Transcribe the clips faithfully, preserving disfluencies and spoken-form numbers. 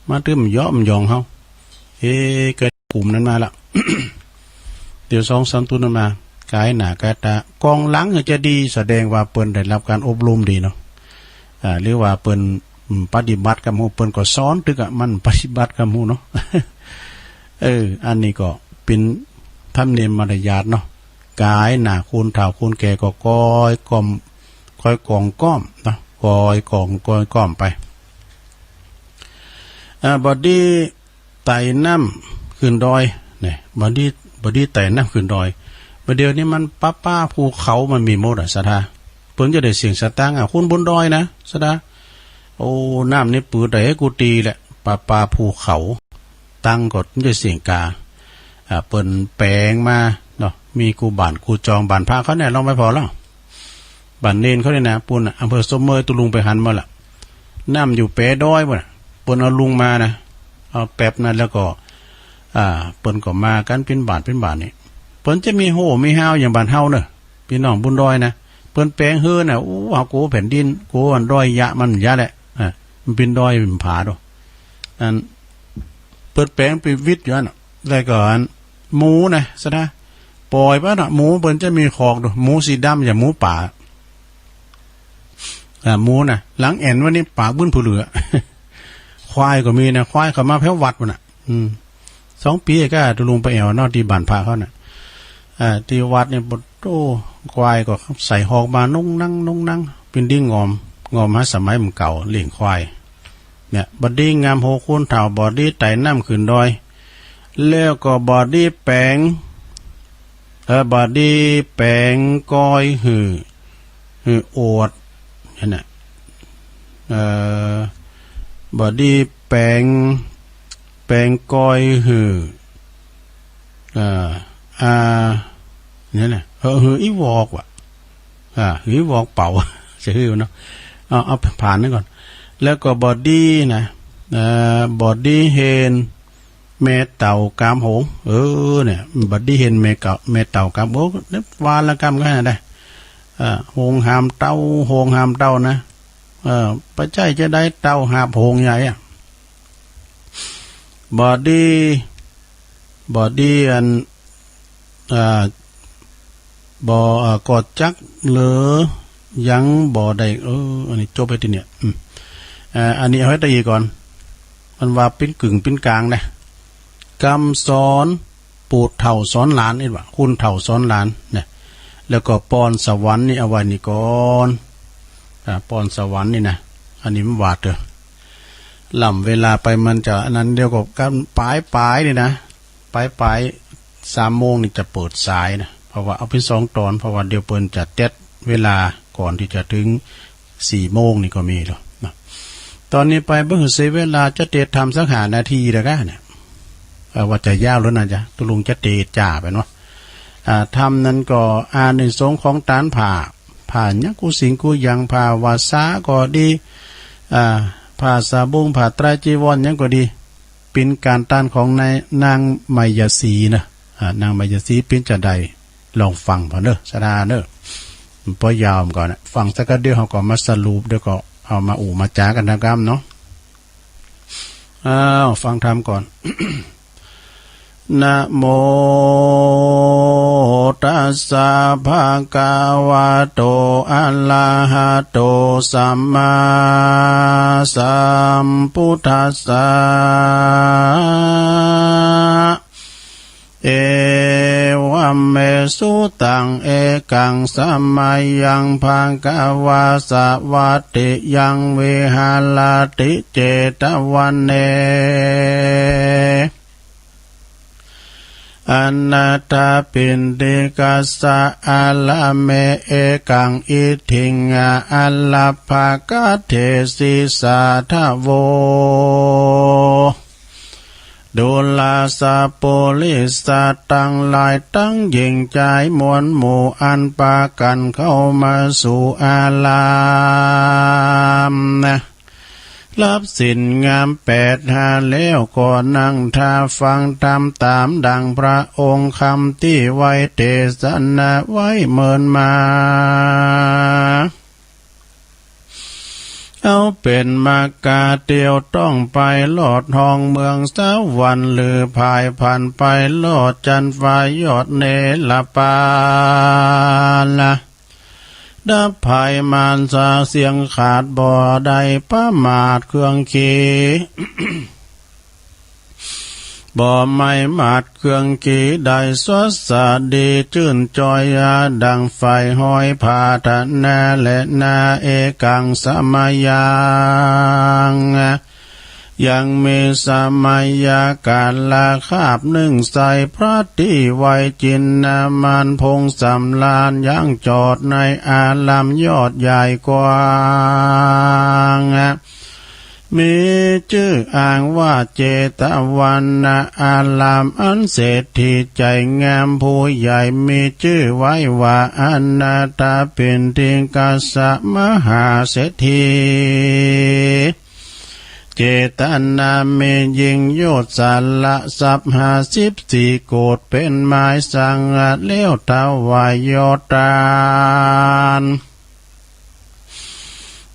มาตื้มเยาะมันยองเฮา เอ๊ะ ก็กลุ่มนั้นมาละ เดี๋ยวสองสามตัวนั้นมา กายหน้ากายตา กองหลังจะดี แสดงว่าเปิ้นได้รับการอบรมดีเนาะ อ่า หรือว่าเปิ้น อืม ปฏิบัติกำฮู้ เปิ้นก็สอนตึกอะ มันปฏิบัติกำฮู้เนาะ เออ อันนี้ก็เป็นธรรมเนียมมารยาทเนาะ กายหน้าคนเฒ่าคนแก่ก็คอยก้อม คอยกองก้อมเนาะ คอยกอง คอยก้อมไป อ่า บ่ดีไต่น้ำขึ้นดอย เนี่ย บ่ดี บ่ดีไต่น้ำขึ้นดอย บ่าเดี๋ยวนี้มันป่า ป่าภูเขามันมีหมดอะ ศรัทธา เปิ้นจะได้เสียงสตางค์อะ คนบนดอยนะ ศรัทธา โอ้ น้ำนี่ปืดได้ให้กูตีแหละ ป่า ป่าภูเขา ตังก็จะเสียงกา อ่า เปิ้นแปลงมาเนาะ มีกูบ้านกูจอง บ้านพระเขาเนี่ย ลองไปผ่อแล้ว บ้านเณรเขาเนี่ยนะ ปู้นน่ะ อำเภอศพเมย ตุลุงไปหันมาละ น้ำอยู่แปะดอยปู้นน่ะ เปิ้นเอาลุงมานะ เอาแป๊บนั้นแล้วก็ อ่า เปิ้นก็มากันเป็นบ้านเป็นบ้านนี่ เปิ้นจะมีโฮ่มีฮาวอย่างบ้านเฮาเนอะ พี่น้องบนดอยนะ เปิ้นแปลงเฮือนน่ะ โอ้ เฮาโกแผ่นดิน โกอันดอยยะมันยะแหละ อ่า มันเป็นดอยเป็นผาดอก อัน เปิ้นแปลงไปวิทย์อยู่อันน่ะ แล้วก็อัน หมูนะ ศรัทธา ปล่อยไปน่ะ หมูเปิ้นจะมีคอกดู หมูสีดำ อย่างหมูป่า อ่า หมูน่ะ หลังแอ่นวันนี้ป่าบึ้นผู้เหลือ ควายก็มีนะ ควายเขามาแถววัดปู้นน่ะ อืม สองปีก็ตุลุงไปแอ่วเนาะ ที่บ้านพระเขาน่ะ อ่า ที่วัดนี่ โอ้ ควายก็ใส่ฮอกมา นุ่งนั่ง นุ่งนั่ง เป็นดิ้งงอม งอมหาสมัยมันเก่า เลี้ยงควาย เนี่ย บ่ดีงามโหคนเฒ่า บ่ดีไต่น้ำขึ้นดอย แล้วก็บ่ดีแปลง เออ บ่ดีแปลงกอยหื้อ หื้อโอด นั่นน่ะ เออ บ่ดีแปลง แปลงกอยหื้อ เออ อ่า เนี่ยนะ เออ หื้ออีวอกว่ะ อ่า หื้ออีวอกเป่า จะหื้อเนาะ เอา เอาผ่านนั่นก่อน แล้วก็บ่ดีนะ เอ่อ บ่ดีเห็นแม่เต่ากามหง เออ เนี่ย บ่ดีเห็นแม่เก่า แม่เต่ากาม โอ้ เนี่ย วาระกรรมก็ให้ได้ เอ่อ หงหามเต่า หงหามเต่านะ เอ่อ บ่ใจ้จะได้เต่าหาบหงใหญ่อะ บ่ดี บ่ดีอัน อ่า บ่ อ่า ก็จักเหลือยังบ่ได้ เออ อันนี้จบไปทีเนี่ย อืม อ่า อันนี้เอาไว้ตะอีก่อน มันว่าปิ้นกึ่งปิ้นกลางนะ กำสอน ผู้เฒ่าสอนหลานนี่หว่า คนเฒ่าสอนหลานนะ แล้วก็ปอนสวรรค์นี่เอาไว้นี่ก่อน อ่า ปอนสวรรค์นี่นะ อันนี้มันว่าเถอะ ล้ำเวลาไปมันจะอันนั้น เดี๋ยวก็กันปลายๆ นี่นะ ปลายๆ สามโมงนี่จะเปิดสายนะ เพราะว่าเอาเป็นสองตอน เพราะว่าเดี๋ยวเปิ้นจะเต็ดเวลาก่อนที่จะถึง สี่โมงนี่ก็มีแล้วนะ ตอนนี้ไปบ่หื้อเสียเวลา จะเตรียมทำสักห้านาทีแล้วกันเนี่ย เอ่อ ว่าจะยาวแล้วนะจ๊ะ ตกลงจะเตรียมจ่าไปเนาะ อ่า ธรรมนั้นก็อานิสงส์ของตานผ้า ผ้าหยังกู้สิ่งกู้อย่าง ผ้าวาสาก็ดี อ่า ผ้าสบง ผ้าไตรจีวรหยังก็ดี เป็นการตานของนาย นางมายาสีนะ อ่า นางมายาสีเป็นจะใด ลองฟังผ่อเนอะ ศรัทธาเนอะ มันปอยาวมันก่อนนะ ฟังสักกะเดียว เฮาก็มาสรุป เดี๋ยวก็เอามาอู้มาจ๋ากันนะครับเนาะ อ้าว ฟังธรรมก่อน นะโม ตัสสะ ภะคะวะโต อะระหะโต สัมมาสัมพุทธัสสะ เอวัมเม สุตัง เอกัง สะมะยัง ภะคะวา สะวัตถิยัง วิหะระติ เจตะวะเน อนะถะปิณฑิกัสสะ อะระเม เอกัง อิทธิง อะ อะระ ภะคะเทสิ สาธะโว ดูราสะปุริสะตังหลายตังหญิงจายมวลหมู่อันปากั๋นเข้ามาสู่อารามนะ รับศีลงามแปดหาแล้วก็นั่งท่าฟังธรรมต๋ามดั่งพระองค์คำตี้ไว้เตสนาไว้เมินมา เอาเป๋นมากาเตียวต้องไปลอดห้องเมืองสวรรค์ หรือผายผ่านไปลอดจันฟ้ายอดเนรปาละ ดับภัยมารซาเสี้ยงขาดบ่ได้ประมาทเครื่องขี่ บ่ไม่หมาดเครื่องขี่ได้สดสะดีจื้นจอย ดังไฟห้อยผาธนาและนา เอกังสมยัง ยังมีสมัยกาลคาบหนึ่ง ใส่พระตี้ไว้จินนามานพงสำราญ ยังจอดในอารามยอดใหญ่กว้าง มีจื้ออ้างว่าเจตวันอาราม อันเศรษฐีใจงามผู้ใหญ่ มีจื้อไว้ว่าอนาถปิณฑิกะสะมหาเศรษฐี เจตนามียิ่งโยชน์ สละทรัพย์ห้าสิบสี่โกฏ เป๋นไม้สังฆะแล้วถวายยอดตาน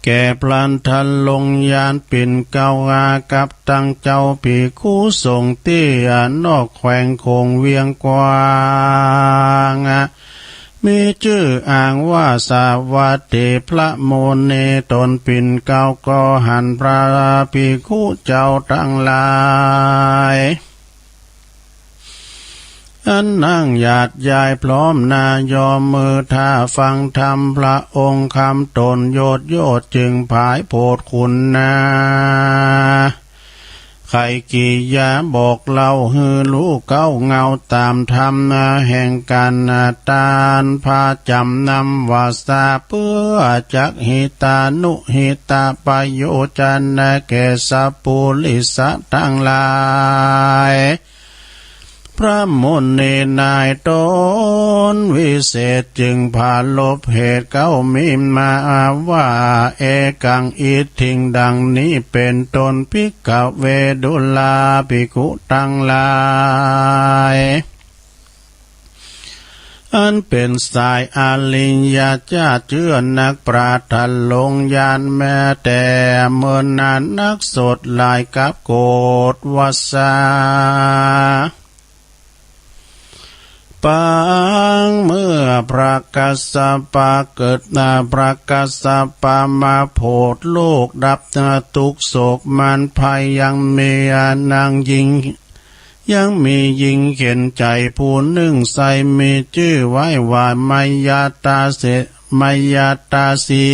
แก่พลันทะลงยานปิ่นเกล้าอากับตังเจ้าภิกขุสงฆ์ตี้อนอกแขวงโขงเวียงกว้าง มีจื้ออ้างว่าสาวัตถีพระมุนี ตนปิ่นเกล้าก็หันพระภิกขุเจ้าตังหลาย อันนั่งหยาดยายพร้อมหน้ายอมมือ ถ้าฟังธรรมพระองค์คำตนโยชน์โยชน์ จึงผายโผดคุณนา ไขกิริยาบอกเล่าหื้อฮู้เก๊าเงาต๋ามธรรมนา แห่งการนาตานพระจำนำวาสา เปื้อจักหิตานุหิตะประโยชน์นา แก่สัพปุริสะตังหลาย พระมุนีนายต๋นวิเศษจึงปรารภเหตุเก๊ามีมาว่า เอกัง อิทธิง ดังนี้เป๋นต้น ภิกขะเว ดูราภิกขุตังหลาย อันเป๋นสายอริยะเจ้าเจื้อนักปราชญ์ทะลงยานแม้แต่เมินนานนัก สดหลายกับโกฏวัสสา ปางเมื่อพระกัสสปะเกิดนา พระกัสสปะมาโผดโลกดับนา ทุกข์โศกมารภัยยังมีนางหญิง ยังมีหญิงเข็ญใจ๋ผู้นึ่งไส้ มีจื้อไว้ว่ามายาตาเส มายาตาสี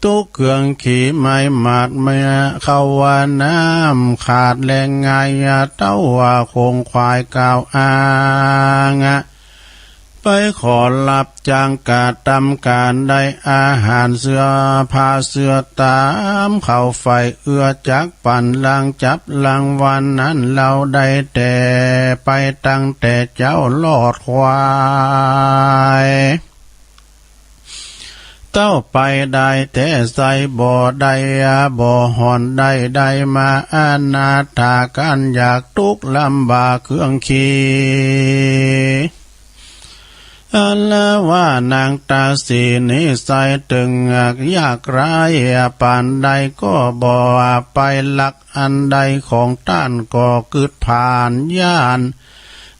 ตุ๊กเครื่องขี่ไม้หมาดเมื่อเข้าว่าน้ำขาดแลงง่าย เต้าว่าโขงขวายกล่าวอ้างอะ ไปขอรับจ้างกระตำก๋าน ได้อาหารเสื้อผ้าเสื้อต๋าม เข้าไฟเอื้อจักปั่นลางจับลางวันนั้น เราได้แต่ไปตั้งแต่เจ๊าลอดควาย เต้าไปได้แต่ไส้บ่ได้อาบ่ห่อนได้ ได้มาอนาถาก๋านอยากตุ๊กข์ลำบากเครื่องขี่ อันละว่านางตาสีนี้ไส้ตึงยากไร้ปานใด ก็บ่ไปลักอันใดของต้าน ก็กึ๊ดผานย้าน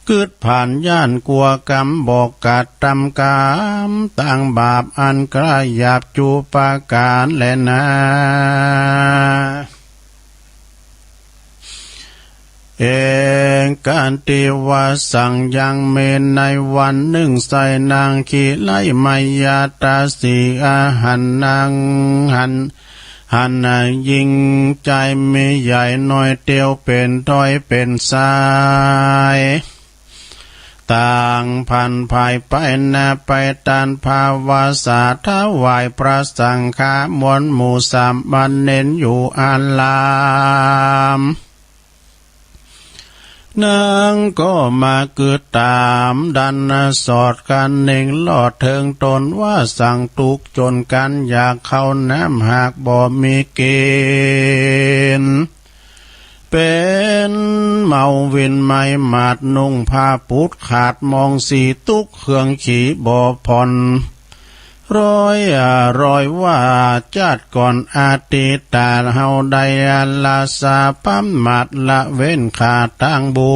กึ๊ดผานย้านกั๋วกรรมบ่กระตำกรรมตางบาปอันกระหยาบจุประก๋านแลนา เอกัง ตี้ว่าสัง ยังมีในวันนึ่งไส้นางขี้ไล่มายาตาสีอาหันนางหัน หันหญิงใจ๋มีใหญ่น้อยเตียวเป๋นถ้อยเป๋นสาย ต่างผันผายไปนาไปตานภาวาสา ถวายพระสังฆามวลหมู่สามเณรอยู่อาราม นางก็มากึ๊ดต๋ามดันสอดกั๋นเน่งลอดเถิงต๋นว่าสัง ตุ๊กข์จนก๋านอยากเข้าน้ำหากบ่มีกิ๋น เป๋นเมาวินไม้หมาดนุ่งผ้าปุดขาดมองสีตุ๊กข์เครื่องขี่บ่ผ่อน ร้อย อ่า ร้อยว่า ชาติก่อนอดีต เฮาได้อาลัสสะ ประมาทละเว้นข้าตางบุ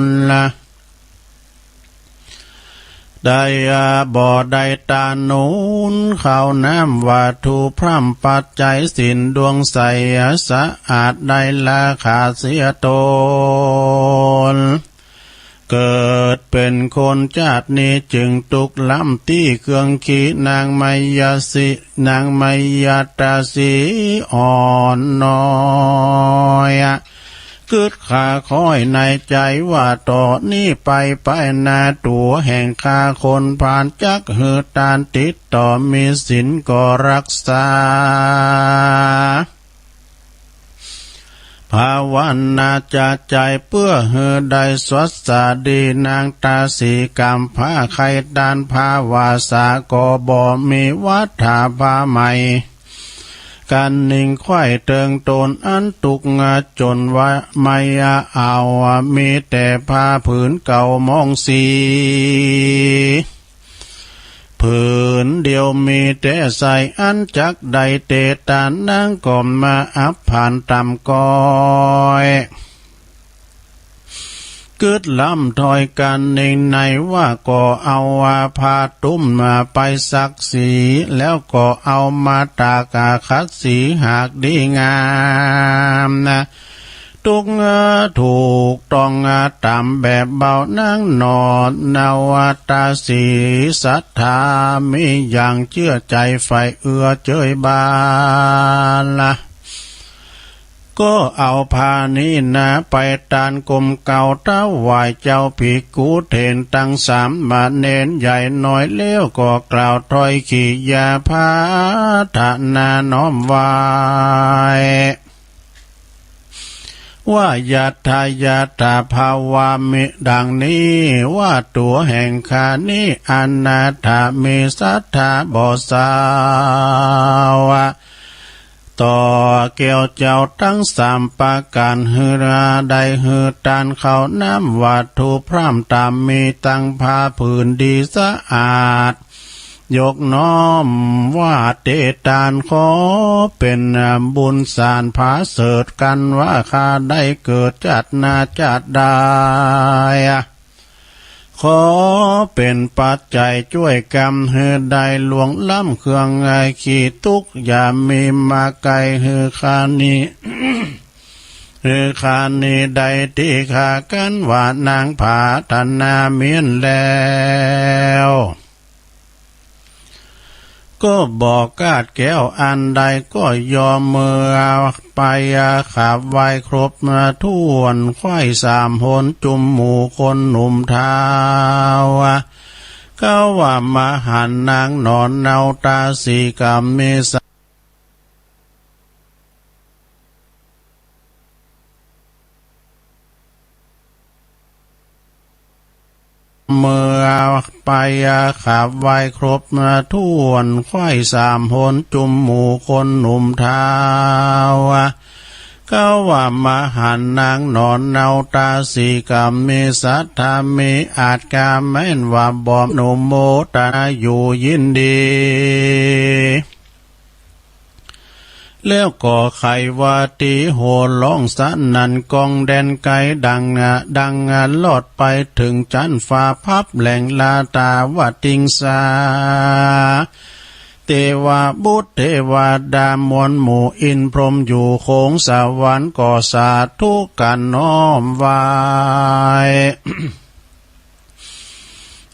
ญละ ได้ อ่า บ่ได้ตาหนุนข้าวน้ำวัตถุพร่ำปัจจัยศีลดวงใสสะอาดได้ละขาดเสียตน เกิดเป็นคนชาตินี้จึงทุกข์ล้ำตี้เครื่องขี้นางมายาสี นางมายาตาสีอ่อนน้อย กึ๊ดคาค้อยในใจว่าต่อนี้ไป ไปหน้าตั๋วแห่งข้าคนผ่าน จักหื้อตานติดต่อมีศีลก็รักษา ภาวนาจะใจเปื้อหื้อได้สวัสดี นางตาสีกำพร้าใคร่ต้านภาวาสา ก็บ่มีวัฏฏาภาใหม่ กันนิ่งไขว่เติงตนอันทุกข์จนว่าไม่เอา มีแต่ผ้าผืนเก่ามองสี ผืนเดียวมีแต่ใส่ อันจักได้เตตานนางก็มาอับผ่านต่ำก้อย กึ๊ดล้ำถ้อยกันนิ่งในว่าก็เอาว่าผ้าตุ้มมาไปซักสี แล้วก็เอามาตากอาขัดสีหากดีงามนะ ถูก ถูกต้องตามแบบเบานางนอน นวตาสีศรัทธา มีอย่างเชื่อใจใฝ่เอื้อเจยบาลละ ก็เอาผ้านี้นาไปตานกรมเก่าถวายเจ้าภิกขุเถรตังสามเณรใหญ่น้อย แล้วก็กล่าวถ้อยขียาพาทนาน้อมไหว้ ว่ายัตถายาตถาภาวามิ ดังนี้ว่าตั๋วแห่งข้านี้อนาถา มีศรัทธาบ่เศร้า ต่อแก้วเจ้าทั้งสามประการ หื้อได้หื้อตานข้าวน้ำวัตถุพร่ำตามมี ตั้งผ้าผืนดีสะอาด ยกน้อมว่าเตตานขอเป็นบุญสารผาเสริฐกันว่าข้าได้เกิดชาติหน้าชาติใด ขอเป็นปัจจัยช่วยกำหื้อได้ล่วงล้ำเครื่องขีดทุกข์ อย่ามีมาไกลหื้อข้านี้ หื้อข้านี้ได้ตี้ข้ากันว่านางผาทนาเมียนแล้ว ก็บอกกาดแก้วอันใดก็ยอมเมื่อไปขับไหว้ครบถ้วน ไขว้สามหนจุมหมู่คนหนุ่มเฒ่า เขาว่ามหันต์นางนอนเนาตาสีกำมีส เมื่อไปขับไหว้ครบถ้วน ไขว้สามหนจุมหมู่คนหนุ่มเฒ่า เขาว่ามหันต์นางนอนเนาตาสีกำมีศรัทธา มีอาจกาแม่นว่าบ่มอนุโมทนาอยู่ยินดี แล้วก็ไขว่าตีโห่ร้องสนั่นก้องแดนไกลดัง ดังลอดไปถึงชั้นฟ้าพับแหลงลาตาวติงสา เทวบุตรเทวดามวลหมู่อินทร์พรหมอยู่โขงสวรรค์ก็สาธุกันน้อมไหว้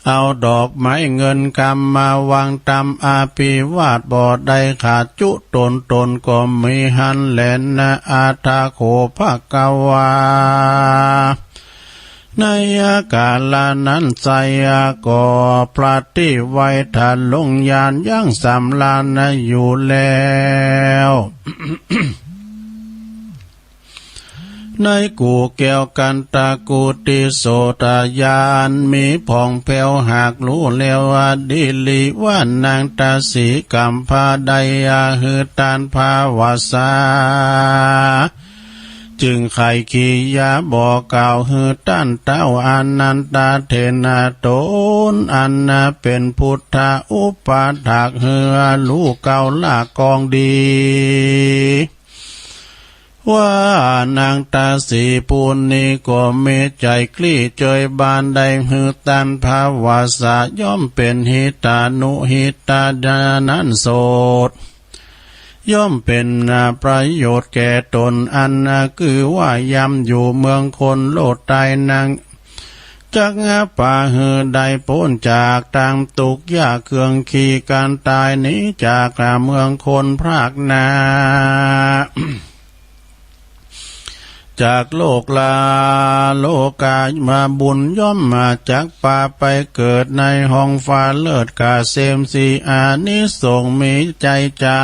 เอาดอกไม้เงินคำมาวางตำอภิวาทบ่ได้ขาดจุตน ตนก็มีหั้นแลนา อัฏฐโข ภควา ในกาลนั้นไซยะก็ปฏิไวทะลงยานยังสำราญอยู่แล้ว ในกู่แก้วกันตะกูติโสตญาณมีผ่องแผ้วหากรู้แล้วว่าดีหลีว่านางตาสีกำพาได้อาหือตานภาวาสา ใน จึงใค่คิยาบอกกล่าวหื้อต้านเต้าอนันทเถระ ตนอันเป๋นพุทธอุปถากหื้อฮู้เก่าละกองดี ว่านางตาสีผู้นี้ก็มีใจ๋กลี้เจยบาน ได้หื้อต้านพระวาสาย่อมเป๋นหิตานุหิตานั้นโสด ย่อมเป๋นประโยชน์แก่ตน อันคือว่ายามอยู่เมืองคนโลดตายนาง จักปาหื้อได้ป๊นจากตางตุ๊กข์ยากเคือง ขี้คร้านต๋ายหนีจากเมืองคนพรากหน้า จากโลกลาโลกามา บุญย่อมมาจักปาไปเกิดในห้องฟ้าเลิศกาเสมสี อานิสงส์มีใจ๋จา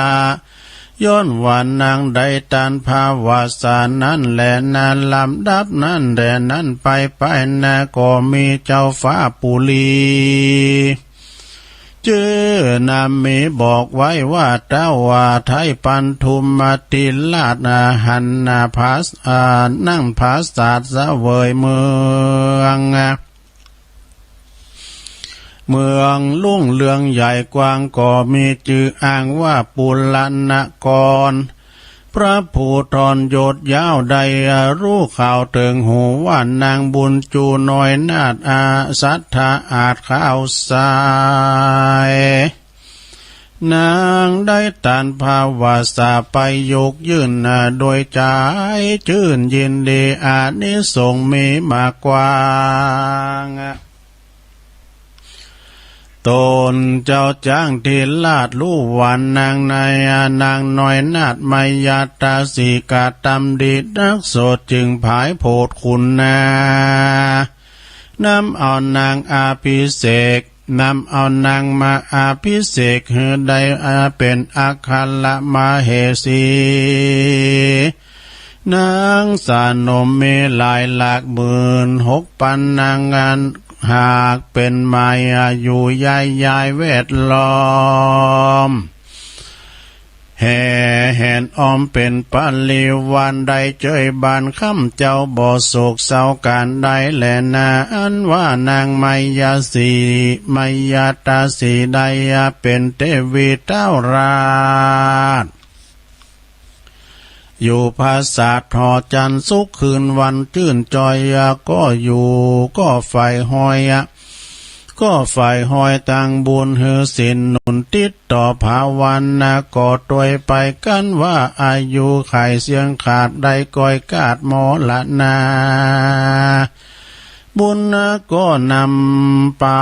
ย้อนว่านางได้ต้านพระวาสานั้นแหละนา ลำดับนั้นแหละนั้นไปไปนา ก็มีเจ้าฟ้าปุรี จื้อนามีบอกไว้ว่า เต้าว่าไทยปันธุมติราชหันนาพัส อ่า นั่งผาสาทเสวยเมือง เมืองลุ่งเรืองใหญ่กว้าง ก็มีจื้ออ้างว่าปุรณกร พระผู้ทอนยศยาวได้รู้ข่าวเถิงหู ว่านางบุญจูน้อยนาถอาสัทธาอาจข้าวสาย นางได้ต้านพระวาสาไปยกยื่นโดยใจ๋จื้นยินดี อานิสงส์มีมากกว้าง ตนเจ้าจ้างที่ราชรู้ว่านางในนางน้อยนาถมายาตาสีกระตำดีนักโสด จึงผายโผดขุนนา นำเอานางอภิเษก นำเอานางมาอภิเษกหื้อได้เป๋นอัครมเหสี นางสนมมีหลายหลักหมื่นหกปันนาง อันหากเป๋นหมายอยู่ย้ายย้ายแวดล้อม แห่แหนอ้อมเป๋นปริวารได้เจยบาน ค่ำเจ้าบ่โศกเศร้าก๋านใดแลนา อันว่านางมายาสี มายาตาสีได้เป๋นเตวีเต้าราช อยู่ผาสาทหอจันทร์ สุขคืนวันจื้นจ่อย ก็อยู่ก็ใฝ่หอย ก็ใฝ่หอยตางบุญหื้อศีลหนุนติดต่อภาวนา ก็ตวยไปกั๋นว่าอายุขัยเสี้ยงขาดได้ก้อยกาดมรณา บุญก็นำปา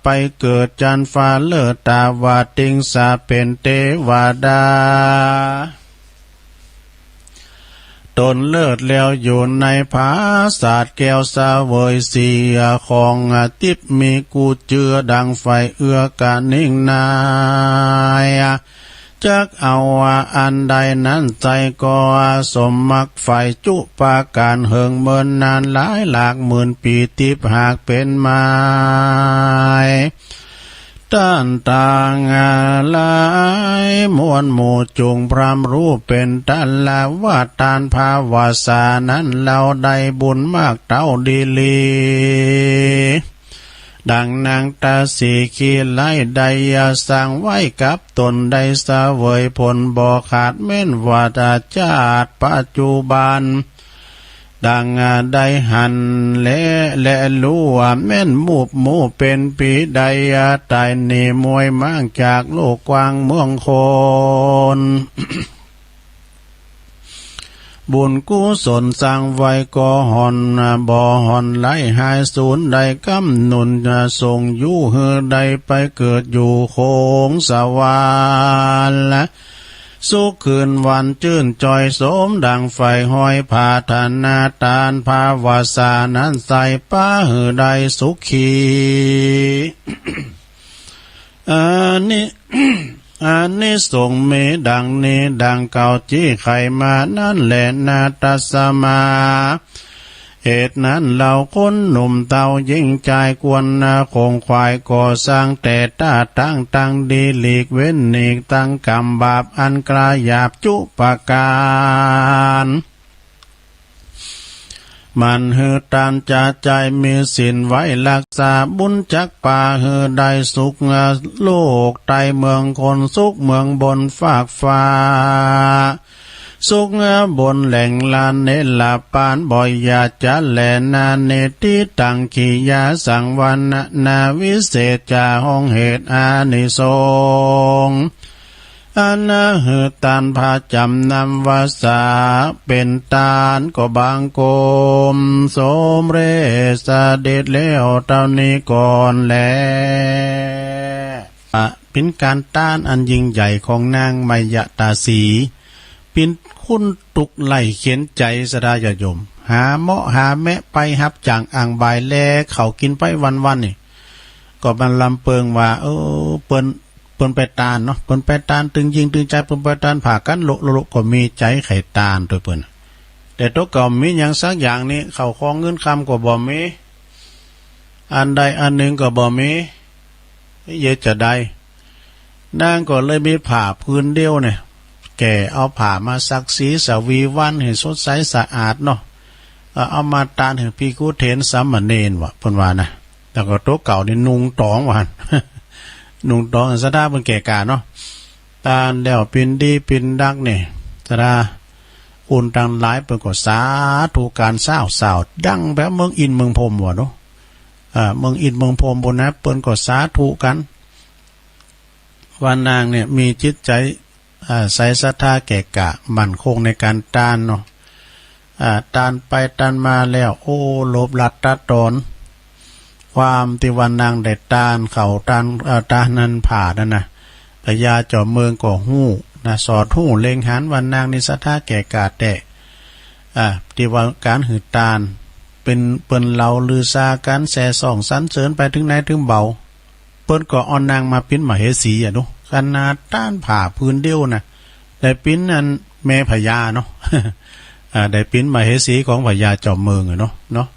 ไปเกิดจันทร์ฟ้าเลิศตาวาติงสาเป๋นเตวดา ตนเลิศแล้วอยู่ในผาสาทแก้วเสวยสี ของทิพย์มีกู้เจื้อดังไฟเอื้อกะนิ่งนาย จักเอาอันใดนั้นใส่ก็สมมักใฝ่จุปาก๋านเหิงเมินนานหลายหลักหมื่นปี ทิพย์หากเป๋นหมาย ต้านต่างหลายมวลหมู่จุ่งพร่ำฮู้เป๋นต้านละว่าต้านพระวาสานั้น เฮาได้บุญมากเต้าดีหลี ดังนางตาสีขี้ไล่ได้สร้างไว้กับตน ได้เสวยผลบ่ขาดแม้นว่าจาติปัจจุบัน ดังได้หันและ และฮู้ว่าแม้นมูบหมู่เป๋นปี๋ได้ต๋ายหนีมวยม้างจากโลกกว้างเมืองคน บุญกุศลสร้างไว้ก็ห่อนบ่ห่อนไหลหายสูญ ได้กำหนุนส่งอยู่หื้อได้ไปเกิดอยู่โขงสวรรค์ สุขคืนวันจื้นจ่อยสมดังใฝ่หอย ผาธนาต้านพระวาสานั้นใส่ปาหื้อได้สุขี อานิ อานิสงส์มีดังนี้ดังเก่าจี้ไขมานั้นแลนา ตัสมา เหตุนั้นเฮาคนหนุ่มเฒ่าหญิงจายควรขงขวายก่อสร้างแต่ต้าตั้งตังดี หลีกเว้นหนีกตังกรรมบาปอันกล้าหยาบจุประก๋าน หมั่นหื้อตานจะใจ๋ มีศีลไว้รักษา บุญจักปาหื้อได้สุข โลกใต้เมืองคน สุขเมืองบนฟากฟ้า สุขบนแหล่งลานเนรปาน บ่อย่าจะแลนา เนติตัง กิยาสังวรรณนา วิเศษจา ห้องเหตุอานิสงส์ อันหื้อตานผาจำนำวาสา เป๋นตานก็บังคมสมเร็จเสด็จแล้วเต้านี้ก่อนแล อ่ะ เป๋นก๋านตานอันยิ่งใหญ่ของนางไมยตาสี เป๋นคนตุ๊กข์ไร้เข็ญใจ๋ ศรัทธาญาติโยม หาเมาะหาแมะไปฮับจ้างอ่างบ่ายแลข้าวกิ๋นไปวันๆ นี่ ก็มันลำเปิงว่า เออ เปิ้น เปิ้นไปตานเนาะ เปิ้นไปตานตึงยิ่งตึงใจ๋ เปิ้นไปตานผากั๋นโละโละโละ ก็มีใจ๋ใค่ตานตัวยเปิ้น แต่ตั๋วเก่ามีหยังสักอย่างนี่ ข้าวของเงินคำก็บ่มี อันใดอันหนึ่งก็บ่มี เยียะจะใด นางก็เลยมีผ้าผืนเดียวเนี่ย แก่เอาผ้ามาซักสีสวีวันให้สดใสสะอาดเนาะ เอ่อ เอามาตานหื้อภิกขุเถรสามเณรว่า เปิ้นว่านะ แล้วก็ตั๋วเก่านี่นุ่งตองว่าหั่น นุ่งตอง ศรัทธาเปิ้นแก่กล้าเนาะ ตานแล้วเป๋นดีเป๋นดักนี่ ศรัทธาคนตังหลายเปิ้นก็สาธุก๋านซ้าวๆ ดังแบบเมืองอินทร์เมืองพรหมว่าเนาะ อ่า เมืองอินทร์เมืองพรหมปู้นนะ เปิ้นก็สาธุก๋าน ว่านางเนี่ยมีจิตใจ๋ อ่า ใสศรัทธาแก่กล้า มั่นคงในก๋านตานเนาะ อ่า ตานไปตานมาแล้ว โอ้ โลภลัดตัดตอน ความตี้ว่านางได้ตานข้าวตาน เอ่อ ตานนั้นผ้านั่นนะ พญาจอมเมืองก็ฮู้นะ สอดฮู้เล็งหันว่านางนี่ศรัทธาแก่กล้าแต๊ อ่า ตี้ว่าก๋านหื้อตาน เป๋น เปิ้นเล่าลือซากั๋นแซ่ซ่องสรรเสริญไปเถิงไหนเถิงเบา เปิ้นก็เอานางมาเป๋นมเหสีอะเนาะ ขนาดตานผ้าผืนเดียวนะ ได้เป๋นอันแม่พญาเนาะ อ่า ได้เป๋นมเหสีของพญาจอมเมืองอะเนาะ เนาะ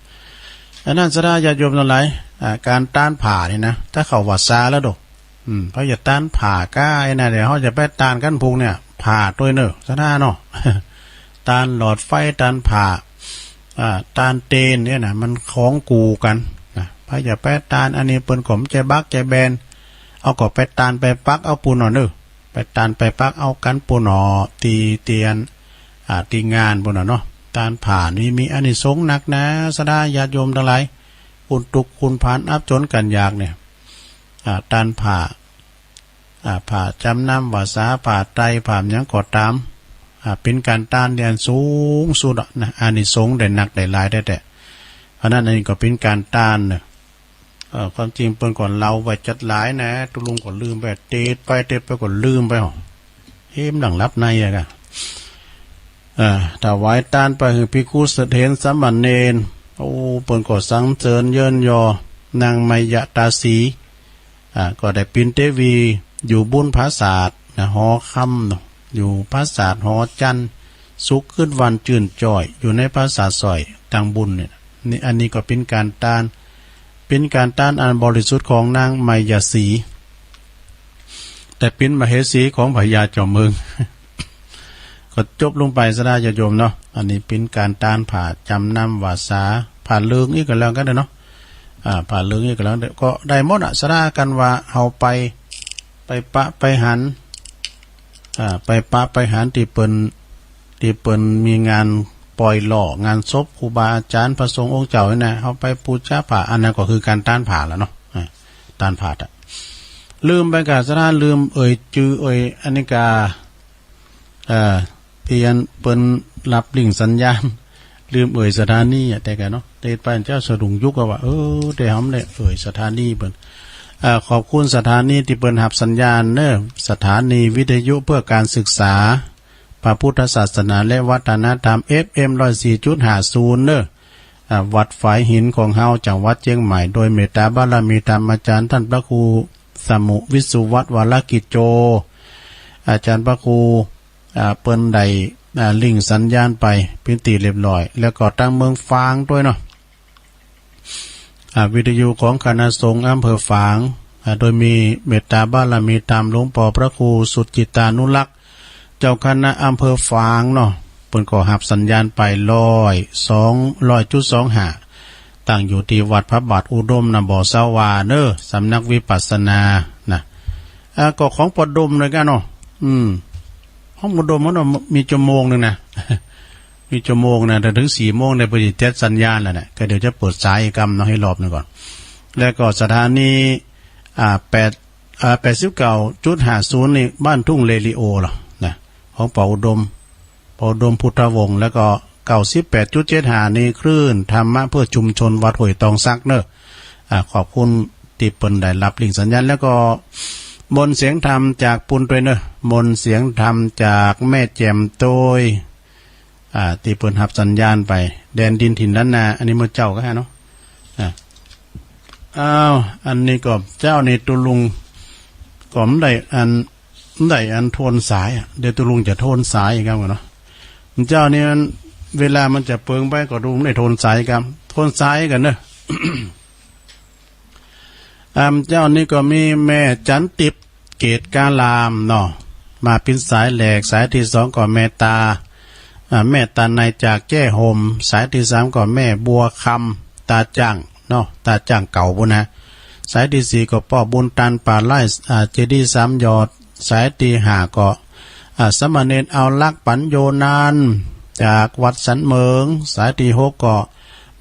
อันนั้นศรัทธาญาติโยมตังหลาย อ่า ก๋านตานผ้านี่นะ ถ้าเข้าวัดซาแล้วโด อืม เฮาจะตานผ้าก้าไอ้นั่น เดี๋ยวเฮาจะไปตานกั๋นพุงเนี่ย ผ้าตัวยเนาะ ศรัทธาเนาะ ตานหลอดไฟ ตานผ้า อ่า ตานเตียนเนี่ยนะ มันของกู้กั๋นนะ ไผจะไปตานอันนี้เปิ้นก็บ่ใจ้บักใจ้แบน เอาก็ไปตานไปปักเอาปู้นเนาะเน้อ ไปตานไปปักเอากั๋นปู้นเนาะ ตี้เตียน อ่า ตี้งานปู้นเนาะเนาะ ตานผ้านี่มีอานิสงส์นักนะ ศรัทธาญาติโยมตังหลาย คนตุ๊กข์คนผานอับจ๋นกั๋นยากเนี่ย อ่า ตานผ้า อ่า ผ้าจำนำวาสา ผ้าไตร ผ้าหยังก็ต๋าม อ่า เป๋นก๋านตานตี้อันสูงสุดอะนะ อานิสงส์ได้นักได้หลายแต๊ๆ เพราะนั้นอันนี้ก็เป๋นก๋านตานเนาะ เอ่อ ความจริงเปิ้นก็เล่าไว้จัดหลายนะ ตุ๊ลุงก็ลืมไป เตดไปเตดไปก็ลืมไป เอ๊ะ มันดังหลับในอะกะ เอ่อ ถวายตานไปหื้อภิกขุเถรสามเณร โอ้ เปิ้นก็สรรเสริญเยินยอ นางไมยตาสี อ่า ก็ได้เป๋นเทวีอยู่บุญปราสาทนะ หอคำเนาะ อยู่ปราสาทหอจันทร์ สุขคืนวันจื้นจ้อย อยู่ในปราสาทสร้อยตังบุญเนี่ย นี่ อันนี้ก็เป๋นก๋านตาน เป๋นก๋านตานอันบริสุทธิ์ของนางไมยาสี แต่เป๋นมเหสีของพญาจอมเมือง ก็จบลงไปศรัทธาญาติโยมเนาะ อันนี้เป๋นก๋านตานผ้าจำนำวาสา ผ้าเหลืองอีกก็แล้วกั๋นเนาะ อ่า ผ้าเหลืองอีกก็แล้วกั๋น ก็ได้หมดอะ ศรัทธากั๋นว่าเฮาไป ไปปะไปหัน อ่า ไปปะไปหันตี้เปิ้น ตี้เปิ้นมีงานปล่อยหล่อ งานศพครูบาอาจ๋ารย์พระสงฆ์องค์เจ้านี่นะ เฮาไปปู๋จาผ้า อันนั้นก็คือก๋านตานผ้าแล้วเนาะ อ่า ตานผ้าอะ ลืมไปกะศรัทธา ลืมเอ่ยจื้อเอ่ย อันนี้กะ เอ่อ ตี้อันเปิ้นรับลิงก์สัญญาณ ลืมเอ่ยสถานีอะ แต่กะเนาะ แต่ไปเจ้าสะดุ้งยุกอะว่า เออ แต่เฮาบ่ได้เอ่ยสถานีเปิ้น เอ่อ ขอบคุณสถานีตี้เปิ้นรับสัญญาณเนาะ สถานีวิทยุเพื่อการศึกษาพระพุทธศาสนาและวัฒนธรรม เอฟเอ็ม ร้อยสี่จุดห้าศูนย์ เนาะ อ่า วัดฝายหินของเฮา จังหวัดเจียงใหม่ โดยเมตตาบารมีธรรมอาจารย์ท่านพระครูสมุห์ วิสุวัฒน์ วรกิจโจ อาจารย์พระครู อ่า เปิ้นได้ อ่า ลิงก์สัญญาณไปเป๋นตี้เรียบร้อย แล้วก็ตางเมืองฝางตวยเนาะ อ่า วิทยุของคณะสงฆ์อำเภอฝาง อ่า โดยมีเมตตาบารมีธรรมหลวงป้อพระครูสุจิตตานุรักษ์ เจ้าคณะอำเภอฝางเนาะ ปิ้นก็ฮับสัญญาณไปร้อย สองร้อยจุดสองห้า ตั้งอยู่ตี้วัดพระบาทอุดมนะ บ่อสาวาเนอ สำนักวิปัสสนานะ อ่า ก็ของปอดมเลยกันเนาะ อืม ของปอดมมันมีชั่วโมงหนึ่งนะ มีชั่วโมงนะ ถ้าถึงสี่โมงเนี่ย เปิ้นสิตัดสัญญาณแล้วนะ ก็เดี๋ยวจะเปิดสายอีกกำเนาะ ให้รอบหนึ่งก่อน แล้วก็สถานี อ่า แปด อ่า แปดสิบเก้าจุดห้าศูนย์ นี่บ้านทุ่งเรดิโอเหรอนะ ของปออุดม ปออุดมพุทธวงศ์ แล้วก็ เก้าสิบแปดจุดเจ็ดห้า นี่คลื่นธรรมะเพื่อชุมชนวัดห้วยตองสักเนอะ อ่า ขอบคุณตี้เปิ้นได้รับลิงก์สัญญาณ แล้วก็มนต์เสียงธรรมจากปูนตวยเนอะ มนต์เสียงธรรมจากแม่แจ่มตวย อ่า ตี้เปิ้นฮับสัญญาณไป แดนดินถิ่นล้านนา อันนี้เมื่อเจ้าก็ฮะเนาะ อ่า อ้าว อันนี้ก็เจ้านี่ตุลุงก็ไม่ได้อัน ไม่ได้อันโทนสายอ่ะ เดี๋ยวตุลุงจะโทนสายอีกครับเนาะ เจ้านี่มัน เวลามันจะเปิงไปก็ตุลุงได้โทนสายครับ โทนสายกันเนอะ อ่า เจ้านี่ก็มีแม่จันติบเกตกาลามเนาะ มาปิ้นสายแหลก สายที่สองก็แม่ตา อ่า แม่ตาในจากแจ้ห่ม สายที่สามก็แม่บัวคำตาจ่างเนาะ ตาจ่างเก่าปู้นนะ สายที่สี่ก็ป้อบุญตันป่าไร่ อ่า เจดีย์สามยอด สายที่ห้าก็ อ่า สามเณรเอารักปัญโญนันท์ จากวัดสันเหมิง สายที่หกก็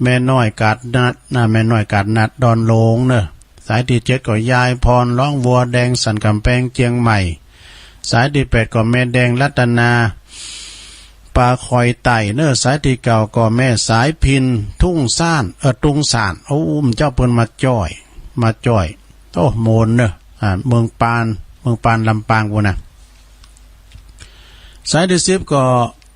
แม่น้อยกาดนัด อ่า แม่น้อยกาดนัดดอนหลวงเนอะ สายที่เจ็ดก็ยายพรร้องวัวแดงสันกำแพงเจียงใหม่ สายที่แปดก็แม่แดงรัตนา ปาคอยไต่เนอะ สายที่เก้าก็แม่สายพินทุ่งซ่าน เออ ตุงซ่าน โอ้ เจ้าเปิ้นมาจ้อย มาจ้อย โอ้ โมนเนอะ อ่า เมืองปาน เมืองปานลำปางปู้นนะ สายที่สิบก็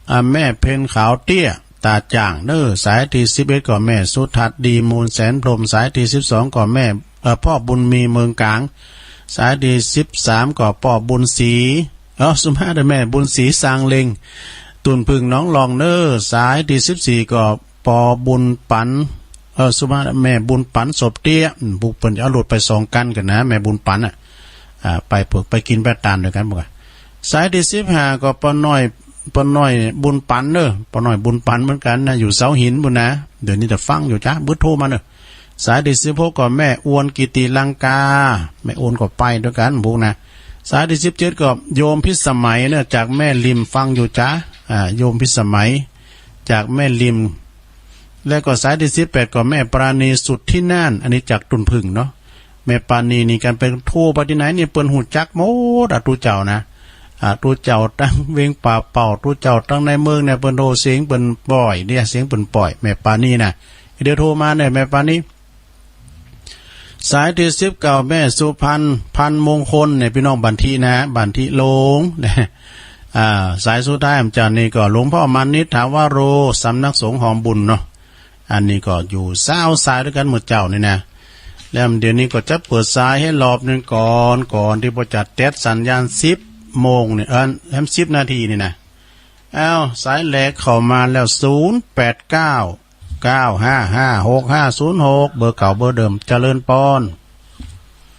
อ่า แม่เพ็ญขาวเตี้ย ตาจ่างเนอะ สายที่สิบเอ็ดก็แม่สุทัศน์ดีมูลแสนพรหม สายที่สิบสองก็แม่ เอ่อ พ่อบุญมีเมืองกลาง สายที่สิบสามก็ป้อบุญศรี เออ สุมาเด้อ แม่บุญศรีซางเล็ง ตุ่นผึ่งหนองลองเนอะ สายที่สิบสี่ก็ป้อบุญปัน เออ สุมาเด้อ แม่บุญปันศพเตี้ย อืม พวกเปิ้นจะเอารถไปสองคันกันนะ แม่บุญปันอ่ะ อ่า ไปเผือกไปกินไปตานด้วยกันพวกอะ สายที่สิบห้าก็ป้อน้อย ป้อน้อยบุญปันเนอะ ป้อน้อยบุญปันเหมือนกันนะ อยู่เสาหินปู้นนะ เดี๋ยวนี้จะฟังอยู่จ้ะ เบอร์โทรมาเนอะ สายที่สิบหกก็แม่อวนกิติลังกา แม่อวนก็ไปด้วยกันพวกนะ สายที่สิบเจ็ดก็โยมพิสมัยเนอะ จากแม่ริมฟังอยู่จ้ะ อ่า โยมพิสมัย จากแม่ริม แล้วก็สายที่สิบแปดก็แม่ปราณีสุดที่น่าน อันนี้จากตุ่นผึ่งเนาะ แม่ปราณีนี่กันไปโทรไปตี้ไหนนี่เปิ้นฮู้จักหมดอะ ตุ๊เจ้านะ อ่า ตุ๊เจ้าตังเวียงป่าเป่า ตุ๊เจ้าตังในเมืองเนี่ยเปิ้นโทรเสียงเปิ้นป่อยเนี่ย เสียงเปิ้นป่อย แม่ปราณีนะ เดี๋ยวโทรมาเนี่ยแม่ปราณี สายที่สิบเก้าแม่สุพรรณ พันมงคลเนี่ย พี่น้องบันทินะ บันทิโลง อ่า สายสุดท้ายอาจารย์นี่ก็หลวงพ่อมานิษฐาวโร สำนักสงฆ์หอมบุญเนาะ อันนี้ก็อยู่ซาวสายด้วยกันหมดเจ้านี่นะ แล้วเดี๋ยวนี้ก็จะเปิดสายให้รอบหนึ่งก่อน ก่อนที่พอจะเต็ดสัญญาณสิบโมงเนี่ย เออ แฮมสิบนาทีนี่นะ อ้าว สายแรกเข้ามาแล้ว ศูนย์แปดเก้า เก้าห้าห้า หกห้าศูนย์หก เบอร์เก่าเบอร์เดิม เจริญปอน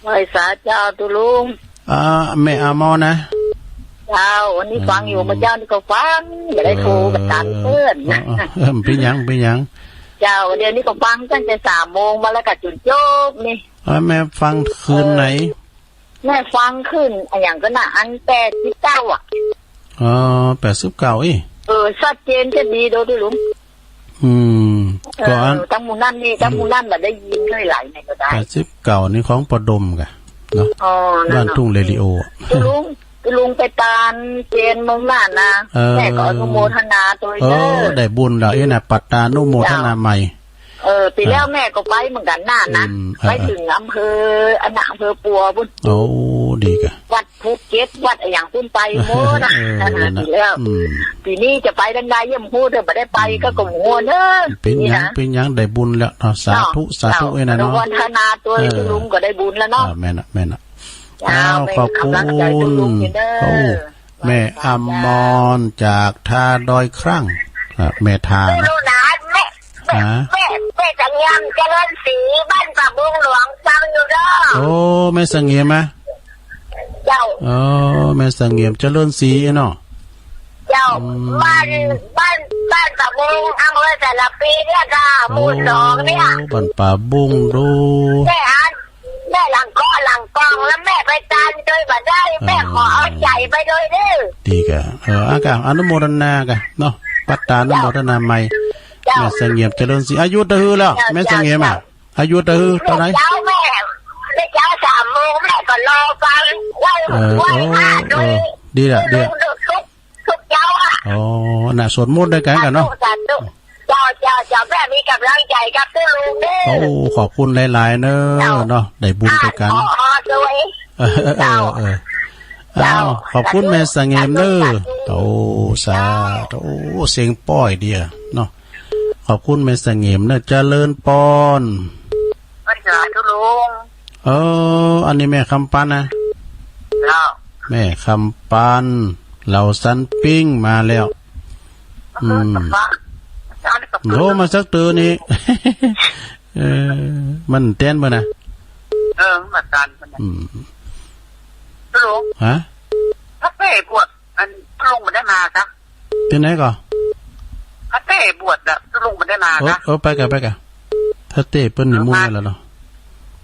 ไหว้สาเจ้าตุลุง อ่า แม่อามอนนะ เจ้า วันนี้ฟังอยู่ เออ เมื่อเช้านี้ก็ฟัง อย่าได้โทรไปตันเปิ้น เออ เออ เออ เป็นหยัง เป็นหยัง เจ้า เดี๋ยวนี้ก็ฟังตั้งแต่สามโมงมาแล้วก็จุดจบนี่ เออ แม่ฟังคืนไหน เออ แม่ฟังคืนอะหยังก็นะ อันแปดสิบเก้าอะ อ๋อ แปดสิบเก้า อี เออ ชัดเจนจะดีโดยตุลุง อืม เออ ก็อัน ตั้งหมู่นั่นนี่ ตั้งหมู่นั่นบ่ได้ยินเท่าไหร่นี่ก็ได้ แปดสิบเก้า นี่ของปอดมกะเนาะ อ๋อ นั่นเนาะ บ้านทุ่งเรดิโอ ตุลุง ตุลุงไปตานเจนเมืองน่านนะ เออ แม่ก็อนุโมทนาโดย เออ เด้อ ได้บุญแล้ว เอ้ยนะ ปัตตานุโมทนาใหม่ เจ้า เออ ปีแล้ว อ่า แม่ก็ไปเหมือนกันน่านนะ อืม เออ ไปถึงอำเภอ อันน่ะ อำเภอปัวปุ้น โอ้ ดีกะ วัด ภูเก็ตวัดอะหยังปุ้นไปหมดนะ เออ นั่นน่ะ ปีแล้ว อืม ปีนี้จะไปทางใดยังบ่ฮู้เด้อ บ่ได้ไป อืม ก็กะบ่ฮู้เด้อ เป็นหยัง นี่นะ เป็นหยัง ได้บุญแล้วเนาะ สาธุ เนาะ สาธุ เจ้า เอ้ยนะเนาะ อนุโมทนาโดย เออ ตุลุงก็ได้บุญแล้วเนาะ อ่า แม่นน่ะ แม่นน่ะ เจ้า อ้าว แม่น ขอบคุณ กำลังใจตุลุงอยู่เด้อ โอ้ แม่อมรจากท่าดอยครั้ง อ่า แม่ท่านะ ลูกหลานแม่ แม่ ฮะ แม่ แม่สังเงียมเจริญศรี บ้านปากบุงหลวง ฟังอยู่เด้อ โอ้ แม่สังเงียมอะ เจ้า อ๋อ แม่สังเงียมเจริญศรีเนาะ เจ้า อืม บ้าน บ้าน บ้านป่าบุง อำเภอสารพีเนี่ยค่ะ หมู่สองเนี่ย โอ้ บ้านป่าบุงดู แม่อัน แม่หลังเกาะหลังกอง แล้วแม่ไปตานโดยบ่ได้ แม่ขอเอาใจไปโดยเด้อ ดีกะ เออ อากะ อนุโมทนากะเนาะ ปัตตานุโมทนาใหม่ เจ้า แม่เสงี่ยมเจริญศรี อายุเต้าหื้อแล้ว เจ้า แม่เสงี่ยมอ่ะ เจ้า อายุเต้าหื้อ เต้าไหน เจ้าแม่ แม่เจ้าสามโมง แม่ก็รอฟัง ไหว้ เออ ไหว้พระ โอ้ โดย เออ ดีละ ดีละ ทุก ทุกเจ้าอะ อ๋อ น่ะ สวดมนต์ด้วยกันก่อนเนาะ สาธุ สาธุ เจ้า เจ้า เจ้า แม่มีกำลังใจกับเจ้าลุงเด้อ โอ้ ขอบคุณหลายๆ เนอะ เจ้า เนาะ ได้บุญด้วยกัน อ่า ขอ ขอสวย เออ เออ เจ้า เออ เจ้า อ้าว ขอบคุณแม่เสงี่ยมเนอะ สาธุ โอ้ สาธุ โอ้ เสียงป้อยเดียวเนาะ ขอบคุณแม่เสงี่ยมเนอะ เจริญปอน สาธุลุง เออ อันนี้แม่คำปันนะ เจ้า แม่คำปัน เหล่าสันปิ้งมาแล้ว อืม โทรมาสักเตื้อนี่ เออ มันแตนบ่นะ เออ มันแตนบ่นะ อืม ลุง ฮะ ถ้าเป้บวช อัน ลุงบ่ได้มาซะ ที่ไหนก่อ ถ้าเป้บวชอะ ลุงบ่ได้มา เออ ซะ เออ ไปกะ ไปกะ ถ้าเต้เปิ้นนิมนต์ไว้แล้วเนาะ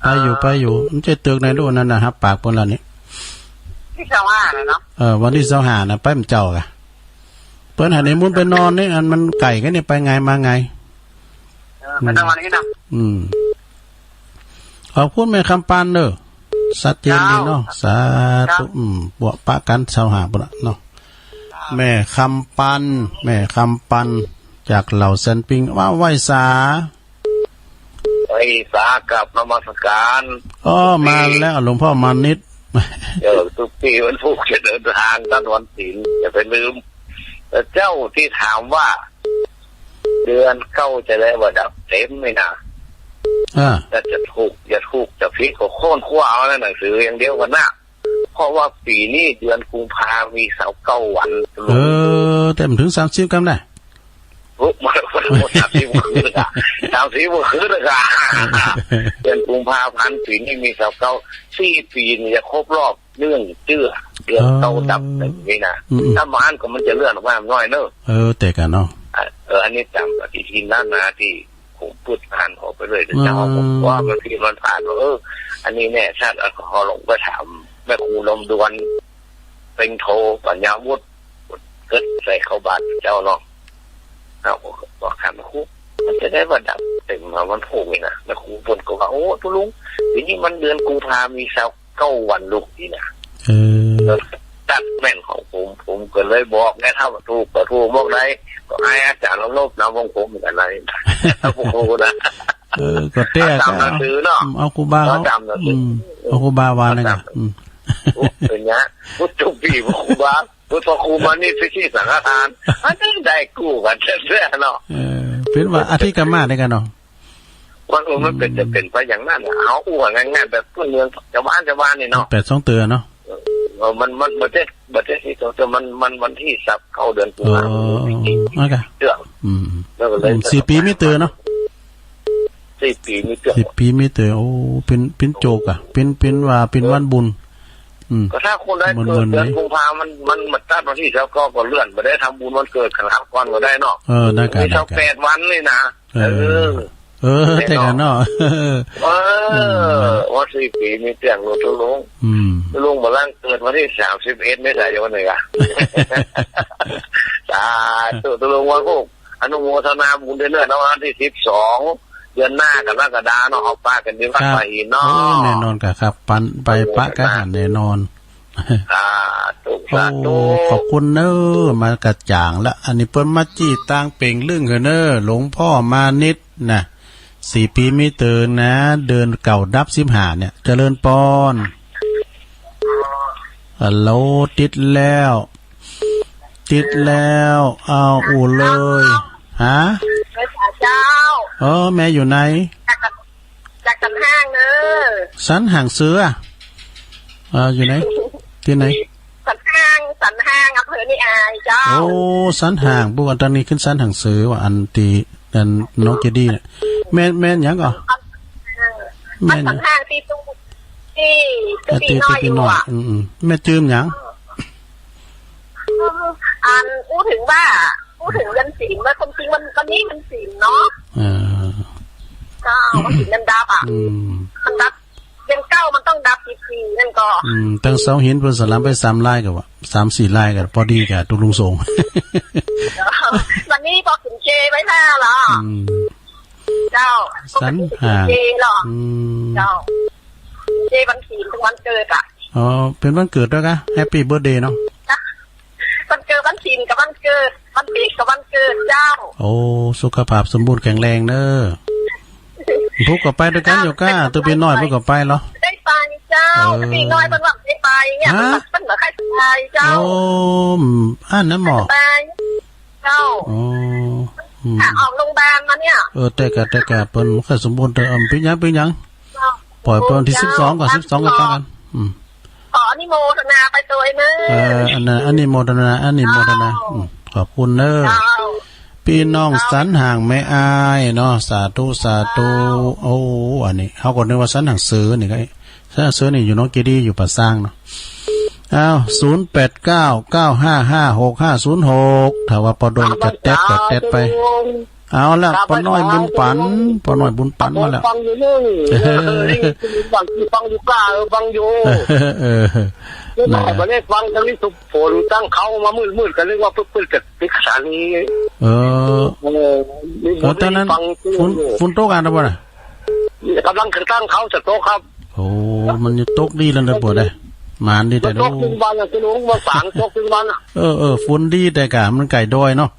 ไปอยู่ ไปอยู่ มันจะตึกในลูกนั่นน่ะ ฮับปากเปิ้นแล้วนี่ ที่ซาวห้าน่ะเนาะ เออ วันที่ซาวห้าน่ะ ไปมันเจ้ากะ เปิ้นให้นิมนต์ไปนอนนี่ อันมันไกลกันนี่ ไปไงมาไง เออ ไปนอนนี่นะ อืม ขอบคุณแม่คำปันเด้อ ชัดเจนดีเนาะ เจ้า สาธุ เจ้า อืม ปะปะกันซาวห้าปุ้นละเนาะ เจ้า แม่คำปัน แม่คำปัน จากเหล่าแซนปิง ว่าไหว้สา ไหว้สากราบนมัสการ อ้อ มาแล้ว หลวงพ่อมานิด เออ ทุกปีวันพุธจะเดินทาง ท่านวันศีล อย่าไปลืม แต่เจ้าที่ถามว่า เดือนเก้าจะได้ว่าดับเต็มไหมนะ อ่า แต่จะถูก จะถูก จะผิด ก็ค้นคว้าเอาในหนังสืออย่างเดียวกันนะ เพราะว่าปีนี้เดือนกุมภามีซาวเก้าวัน เออ แต่มันถึงสามสิบกำนะ โอ้ มัน มัน มันสามสิบกว่าคืนละกะ สามสิบกว่าคืนละกะ เดือนกุมภาพันธ์ปีนี้มีซาวเก้า สี่ปีนี่จะครบรอบ เรื่องเจื้อเรื่องเก่าดับหนึ่งนี่นะ อืม อืม ถ้าบ่อั้นก็มันจะเลื่อนออกมาน้อยเนอะ เออ แต่กันเนาะ อ่ะ เออ อันนี้ตามปฏิทินล้านนาที่ผมพูดผ่านออกไปเลย แต่เจ้าผมว่ามันผิดมันผ่านว่า เออ อันนี้แน่ชัด เอาขอลงไปถามแม่ครูลมดวน เป็นโทปัญญาวุฒิ เกิดใส่เข้าบาทเจ้าเนาะ เอาบอกถามแม่ครู มันจะได้ว่าดับเต็มมาวันพุธนี่นะ แม่ครูเพิ่นก็ว่า โอ้ ตุ๊ลุง ปีนี้มันเดือนกุมภามีซาว เก้าวันลูกนี่นะ เออ ตัดแม่นของผม ผมก็เลยบอกไง ถ้าว่าถูกก็ถูก บอกได้ก็ให้อาจารย์ลบนำวงผมกันเลย โอ้โหนะ เออ ก็เตี้ย เอาตามหนังสือเนาะ อืม เอาครูบาเขา เอาตามหนังสือ อืม เอาครูบาว่านั่น เอาตาม อืม โอ้ เป็นเนี้ย พุทธปี พระครูบา พุทธครูมานี่ พิธีสังฆทาน มันได้กู้กันแท้ๆเนาะ เออ เป็นว่าอาทิตย์กลับมาได้กันเนาะ ว่า เออ มันเป็น อืม จะเป็นไปอย่างนั้นน่ะ เอาอู้กันง่ายๆ แบบพื้นเมืองชาวบ้านชาวบ้านนี่เนาะ แปดสองเตื้อเนาะ เออ มัน มัน มันจะ มันจะที่ตัว มัน มันวันที่ซาวเก้าเดือนกุมภาพันธ์ อ๋อ อ๋อ อ๋อ เตื้อ อืม แล้วก็เลย อืม สี่ปีมีเตื้อเนาะ สี่ปีมีเตื้อ สี่ปีมีเตื้อ โอ้ เป็น เป็นโจกอะ เป็น เป็นว่า เป็นวันบุญ อืม ก็ถ้าคนใดเกิดเดือนกุมภาพันธ์ มัน มันมาตัดวันที่ซาวเก้าก็เลื่อน ไม่ได้ทำบุญวันเกิดกันครับก่อนก็ได้เนาะ เออ ได้กัน มีซาวแปดวันนี่นะ เออ เออ เออ แต่กันเนาะ เออ อืม ว่าสี่ปีมีเตื้อ ตุ๊ลุง อืม ตุ๊ลุงมาลังเกิดวันที่สามสิบเอ็ดเมษายนนี่กะ สาธุ ตุ๊ลุงว่าพวก อนุโมทนาบุญด้วยเนอะ วันที่สิบสอง เดือนหน้ากรกฎาเนาะ เอาปะกันที่วัด ครับ ป่าหินเนาะ เออ แน่นอนกะครับ ปันไปปะกะหันแน่นอน สาธุ โอ้ สาธุ ขอบคุณเนอะ มากระจ่างละ อันนี้เปิ้นมาจี้ตางเป่งลึ่งเหอะเนอะ หลวงพ่อมานิดนะ สี่ปีมีเตื้อนะ เดือนเก้าดับสิบห้าเนี่ย เจริญปอน ฮัลโหล ติดแล้ว ติดแล้ว เอาอู้เลย ฮะ เจ้า เออ แม่อยู่ไหน จาก จากสันห้างเนอะ สันห้างเสือ เออ อยู่ไหน ที่ไหน สันห้าง สันห้าง อำเภอนิอายเจ้า โอ้ สันห้าง บุกอันตอนนี้ขึ้นสันห้างเสือว่าอันที่อันน้องเจดีย์เนี่ย แม่น แม่นหยังก่อ แม่นหยัง สันห้างที่ตู้ ที่ เออ ตี้ ตี้ ตี้น้อย ตี้ตี้น้อยอยู่อะ อืม อืม แม่จืมหยัง อันอู้ถึงว่า อู้ถึงเรื่อง ศีล ว่าความจริงวัน วันนี้มันศีลเนาะ เออ เจ้า วันศีลมันดับอะ อืม มันดับ เดือนเก้ามันต้องดับกี่ปีนั่นก็ อืม ตั้งเสาหินเปิ้นสลามไปสามลายก็ว่า สามสี่ลายก็พอดีกับตุ๊ลุงสงฆ์ วันนี้พอกินเจไว้หน้าเหรอ อืม เจ้า สันหาง เจเหรอ อืม เจ้า เจวันศีลถึงวันเกิดอะ อ๋อ เป็นวันเกิดด้วยกะ แฮปปี้เบิร์ธเดย์เนาะ วันเกิด วันศีลกับวันเกิด วันศีลกับวันเกิดเจ้า โอ้ สุขภาพสมบูรณ์แข็งแรงเด้อ ผู้ก็ไปด้วยกันอยู่ก้า ตัวพี่น้อยผู้ก็ไปเหรอ ได้ไปเจ้า เออ พี่น้อยเพิ่นว่าได้ไปเนี่ย ฮะ เพิ่นบอกให้ไปเจ้า โอ้ อันนั้นหมอ ไปเจ้า อ๋อ อืม ค่ะ ออกโรงพยาบาลมาเนี่ย เออ แต่กะ แต่กะ เปิ้นบ่ค่อยสมบูรณ์เท่า เอิ่ม เป็นหยัง เป็นหยัง เจ้า ปล่อยเปิ้นวันที่ เจ้า สิบสองก่อน สิบสองก็ปะกัน อืม ขออนุโมทนาไปตัวเองเนอะ เออ อันนั้น อนุโมทนา อนุโมทนา เจ้า อืม ขอบคุณเนอะ เจ้า พี่น้อง เจ้า สันหางแม่อ้ายเนาะ สาธุ สาธุ เจ้า โอ้ อันนี้ เฮาก็นึกว่าสันหางเสือนี่ก็ สันหางเสือนี่อยู่หนองเจดีย์ อยู่ป่าซางเนาะ อ้าว ศูนย์แปดเก้า เก้าห้าห้า หกห้าศูนย์หก ถ้าว่าปอดงจะแต๊ดก็แต๊ดไป เอาละ ครับ ป้อน้อยบุญปัน ครับ ป้อน้อยบุญปันมาแล้ว ฟังอยู่นี่ เออ ฟังอยู่ ฟังอยู่กล้า เออ ฟังอยู่ เออ เออ นี่แหละ แหม บ่ได้ฟังทางนี้สุกฝนตั้งเขามามืดๆ ก็นึกว่าเพิ่นจะปิดสถานี เออ เออ นี่ เออ ตอนนั้น ฟังอยู่ ฝน ฝนตกอ่ะนะบ่น่ะ กำลังจะตั้งเขาจะตกครับ โอ้ มันจะตกดีแล้วนะบ่ได้ หมานดีแต่ มันตก ดู ถึงบ้านน่ะ คุณลุง มันสางตกถึงบ้านน่ะ เออ เออ ฝนดีแต่กะ มันไก่ดอยเนาะ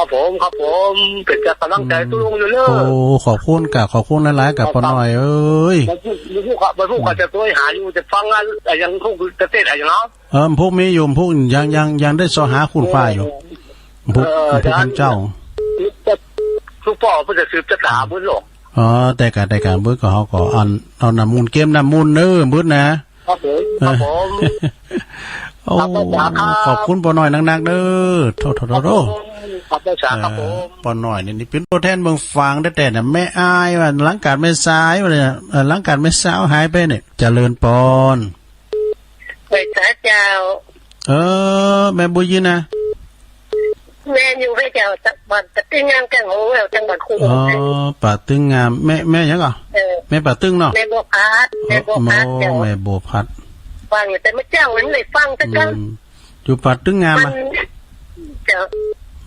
ครับผม ครับผม เป็นกำลังใจ อืม ตุ้ลุงอยู่เนอะ โอ้ ขอบคุณกะ ขอบคุณหลายๆ กะ ครับ ป้อน้อยเอ้ย บ่ฮู้ บ่ฮู้ บ่ฮู้เขาจะช่วยหาอยู่ จะฟังงานอะไรยัง พวกเกษตรอะไรเนาะ เออ พวกมีอยู่ พวกยัง ยัง ยังได้เสาะหาคุณป้าอยู่ พวก เออ พวกท่านเจ้า จะ ทุกป้อเพิ่นจะสืบจะถามเพิ่นหรอก อ๋อ แต่กะ แต่กะ เบิดก็ เฮาก็อัน เอาน้ำมูลเกมน้ำมูลเน้อ เบิดนะ ครับผม ครับผม โอ้ ครับผม ขอบคุณป้อน้อยนักๆ เด้อ โทษ โทษ โทษ ครับผม ขอบคุณครับผม เอ่อ ป้อน้อยนี่ นี่เป็นตัวแทนเมืองฝางแต๊ๆ นะ แม่อ้ายว่า หลังการแม่สายว่าเนี่ย เอ่อ หลังการแม่สาวหายไปเนี่ย เจริญปอน ไหว้สาเจ้า เออ แม่บุญยืนนะ แม่อยู่พระเจ้า บ้านป่าตึงงามแก้งหงส์แล้ว จังหวัดคู อ๋อ ป่าตึงงาม แม่ แม่หยังก่อ เออ แม่ป่าตึงเนาะ แม่บัวพัด แม่บัวพัด โอ้ เจ้า แม่บัวพัด ฟังอยู่แต่เมื่อเจ้ามันได้ฟังสักครั้ง อืม อยู่ป่าตึงงาม มัน อ่ะ เจ้า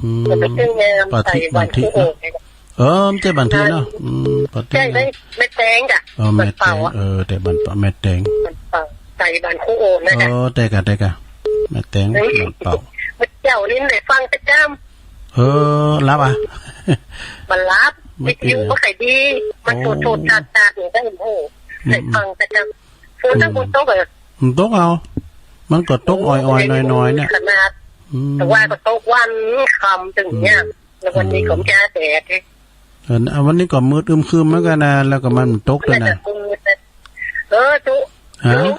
อืม ป่าตึงงาม ป่าตึง ใส่บ้าน บ้านที่ คู เนาะ เออ มันใช่บ้านที่เนาะ อืม ป่าตึง ใช่ไหม งาม แม่แตงจ้ะ เออ แม่แตง บ้านเป่าอะ เออ แต่บ้านเป่า แม่แตง บ้านเป่า ใส่บ้านครูโอนนะจ๊ะ เออ แต่กะ แต่กะ แม่แตง เฮ้ย บ้านเป่า เมื่อเจ้านี้ได้ฟังประจำ เออ หลับอ่ะ มันหลับ ไม่ วิทยุ เปลี่ยน บ่ค่อยดี มัน โอ้ โทรๆ ตัดๆ อย่างนั้น โอ้ อืม ได้ฟังประจำ ฝนทั้งฝนตกอะ มันตกเอา มันก็ตกอ่อยๆ หน่อยๆ เนี่ย ขนาด อืม แต่ว่าก็ตกวันค่ำถึงเนี่ย อืม แล้ววันนี้ก็จะแดด เออ วันนี้ก็มืดอึมครึมเหมือนกันนะ แล้วก็มันตกด้วยนะ เออ จุ ฮะ จุ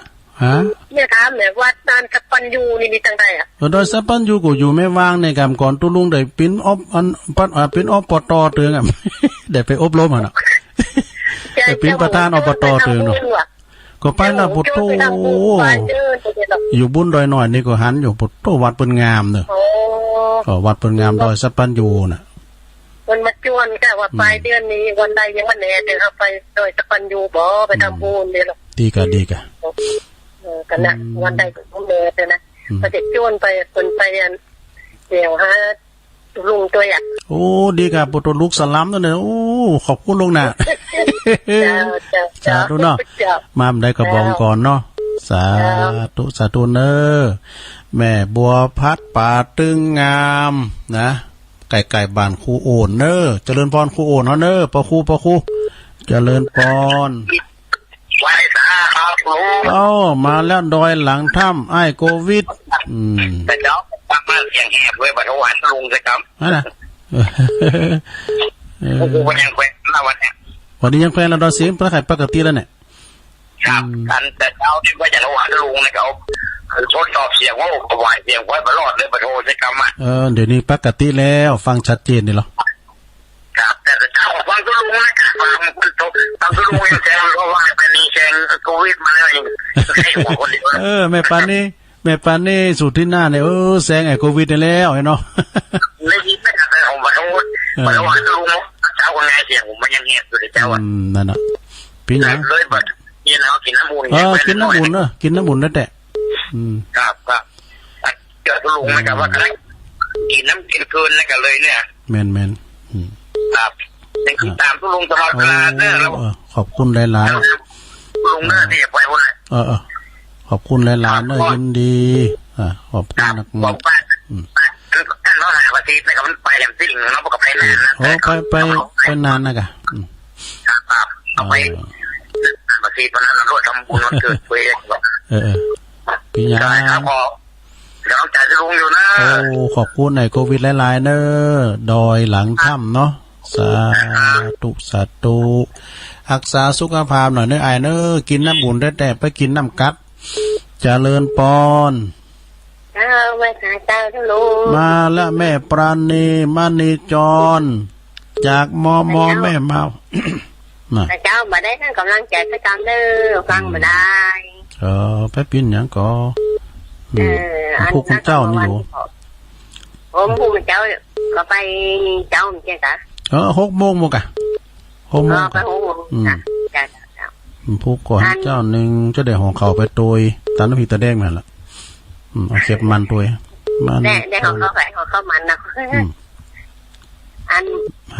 ฮะ เนี่ยถามเนี่ย วัดดอยสะปัญญูนี่มีตั้งใดอะ เออ ดอยสะปัญญูก็อยู่แม่วางเนี่ยครับ ก่อนตุ๊ลุงได้ปิ้นอบ อัน ปัด อ่า ปิ้นอบ ปต เติงอะ ได้ไปอบรมอะเนาะ ใช่ ได้ปิ้นประธาน อบต เติงเนาะ เจ้า ก็ไปละ โอ้โห ปุโต ไปทำบุญ ไปเดินไปเดินหรอก อยู่บุญดอยน้อยนี่ก็หันอยู่ ปุโต วัดเปิ้นงามเนอะ โอ้ ก็วัดเปิ้นงาม ดอยสะปัญญูน่ะ เปิ้นมาจวนค่ะ ว่า อืม ปลายเดือนนี้ วันใดยังบ่แน่ แต่เอาไปดอยสะปัญญูบ่ ไปทำบุญนี่หรอก อืม ดีกะ ดีกะ เออ กันนะ อืม วันใดก็บ่แน่แต่นะ อืม ก็จะจวนไป เปิ้นไปอัน เดี๋ยวหา ลุงตัวอย่าง โอ้ ดีครับ ปุโต ลูกสลามนั่นเนี่ย โอ้ ขอบคุณล่วงหน้า เจ้า เจ้า สาธุเนาะ เจ้า มาเมื่อใดก็บอกก่อนเนาะ เจ้า สาธุ เจ้า สาธุเนอะ แม่บัวพัดป่าตึงงามนะ ใกล้ๆ บ้านครูโอนเนอะ เจริญพรครูโอนเฮาเนอะ ป้อครู ป้อครู เจริญพร ไหว้สาครับลุง เอ้า มาแล้วดอยหลังถ้ำ อ้ายโควิด อืม แต่เจ้าฟังมาเสียงแหบเว้ย บ่โทรหาลุงสักคำ นั่นน่ะ เออ โอ้โห มันยังแขวนนะวันเนี้ย วันนี้ยังแขวนแล้วเนาะ เสียงปกติแล้วเนี่ย ครับ อืม อันแต่เช้านี่ว่าจะโทรหาลุงนะครับ ทดสอบเสียงว่าผมไหวเสียงไว้ตลอดเลย บ่โทรสักคำอะ เออ เดี๋ยวนี้ปกติแล้ว ฟังชัดเจนดีเหรอ ครับ แต่เช้าฟังตุ๊ลุงนะครับ ฟังตุ๊ลุง ฟังตุ๊ลุงยังแซง เพราะว่าเป็นนี้แซงโควิดมาแล้วยัง ให้หัวคนเดียว เออ แม่ปานนี้ แม่ปานนี้ สุดที่หน้าเนี่ย เออ แซงไอ้โควิดนี่แล้ว ไอ้เนาะ ได้ยินไหมครับ ผม เออ บ่ได้ว่าจะลงเนาะ เจ้าก็ง่ายเสียงผมมันยังเงียบอยู่เลยเจ้าอะ อืม นั่นน่ะ เป็นหยัง เลยบัดนี้นะ กินน้ำอุ่น เออ เนี่ย กินน้ำอุ่นเนอะ กินน้ำอุ่นนั่นแหละ อืม ครับ ครับ เจอคุณลุงนะครับ อืม ว่า กินน้ำกินคืนนะกันเลยเนี่ย แม่นๆ อืม ครับ ยังติดตามคุณลุงตลอดเวลาเนอะ โอ้ แล้ว เออ ขอบคุณหลายๆ คุณลุงเนอะ ที่จะไปวันนั้น เออๆ ขอบคุณหลายๆ เนอะ ครับ ยินดี อ่า ขอบคุณ ครับ นัก ขอบคุณ อืม ท่าน ท่านเขาหาภาษีไปกับมันไปแหลมซิ่งเนาะ พวกกับไปนานนะ โอ้ ไป ไป ไปนานนะกะ อืม ครับ ครับ เอาไป เออ ภาษีตอนนั้นเราร่วมทำบุญวันเกิดไป เออๆ เป็นหยัง ได้ครับ ขอ เดี๋ยวต้องจ่ายที่ลุงอยู่นะ โอ้ ขอบคุณไอ้โควิดหลายๆ เนอะ ดอยหลังถ้ำเนาะ สาธุ สาธุ รักษาสุขภาพหน่อยเนอะ ไอ้เนอะ กินน้ำบุญแท้ๆ ไปกินน้ำกัด เจริญปอน เจ้า ไหว้สาเจ้าลุง มาละแม่ปราณี มณีจร จาก มม เจ้า แม่เมา น่ะ แต่เจ้าบ่ได้ให้กำลังใจสักคำเด้อ ฟังบ่ได้ เออ ไปปิ้นหยังก่อ เออ อืม อัน พวกคุณเจ้านี่อยู่ ผมพวกเจ้าก็ไปเจ้าเหมือนกันกะ เออ หกโมงบ่กะ หกโมง อ๋อ ไป กะ หกโมง อืม จ้ะ จ้ะ จ้ะ จ้ะ พวกก่อน อัน เจ้าหนึ่งจะได้ห่อข้าวไปโตย ตามน้ำพริกตาแดงนั่นแหละ อืม เอาเก็บมันโตย มัน ได้ ได้ห่อข้าวไป ห่อข้าวมันเนาะ อืม อัน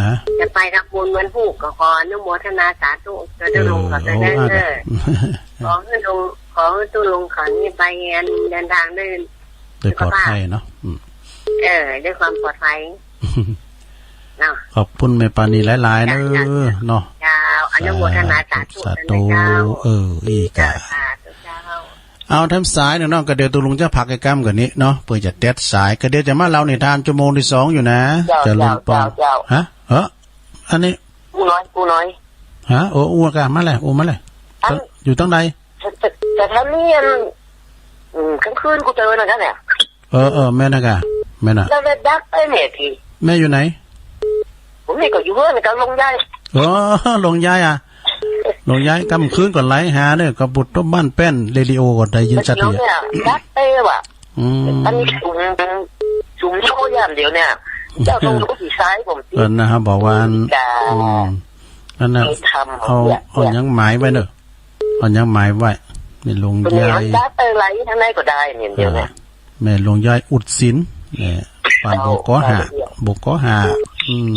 ฮะ จะไปทำบุญวันพุธก็ขออนุโมทนาสาธุ เจ้าลุง เออ ขอเชิญ โอ้ เด้อ อาจจะ ขอให้ลุง ขอให้ตู้ลุงเขานี่ไปอันเดินทางด้วย ด้วยปลอดภัยเนาะ สุขภาพ อืม เออ ด้วยความปลอดภัย เนาะ ขอบคุณแม่ปราณีหลายๆ เนอะ จ้ะ จ้ะ เนาะ เจ้า อนุโมทนาสาธุ สาธุ เจ้า เออ อีกอะ เจ้า สาธุ เจ้า เอาแถมสายหนึ่งเนาะ ก็เดี๋ยวตกลงจะพักไอ้กำกันนี้เนาะ เพื่อจะเต็ดสาย ก็เดี๋ยวจะมาเล่านิทานชั่วโมงที่สองอยู่นะ เจ้า เจริญปอน เจ้า เจ้า ฮะ เออ อันนี้ อู้น้อย อู้น้อย ฮะ โอ้ อู้กะ มาเลย อู้มาเลย อัน อยู่ตั้งใด แต่ แต่ แต่ถ้ามีอัน อืม กลางคืนกูเจอนะกันเนี่ย เออ เออ แม่นะกะ แม่นะ แล้วได้ดักไปเนี่ยที แม่อยู่ไหน ผมนี่ก็อยู่เฮือนกับลุงยาย เออ ลุงยายอะ ลุงยายกลางคืนก็ไหลหาเนี่ย ก็บุดตบบ้านแป้น เรดิโอก็ได้ยินชัดเลย เนี่ย ดักไปว่ะ อืม อันนี้สูง สูงเท่าอย่างเดียวเนี่ย เจ้าต้องรู้สีซ้ายผมสิ เออ นะครับ บอกว่าอัน จ้า อืม อันน่ะ ไม่ทำ เอา เนี่ย เอาหยังหมายไว้เนอะ เอาหยังหมายไว้ แม่หลวงยาย คนนี้มันดักไปไหลทางไหนก็ได้เนี่ยเดี๋ยวเนี่ย อ่า แม่หลวงยายอุดศีล เนี่ย ปานบ่ก่อหา เอา บ่ก่อหา อืม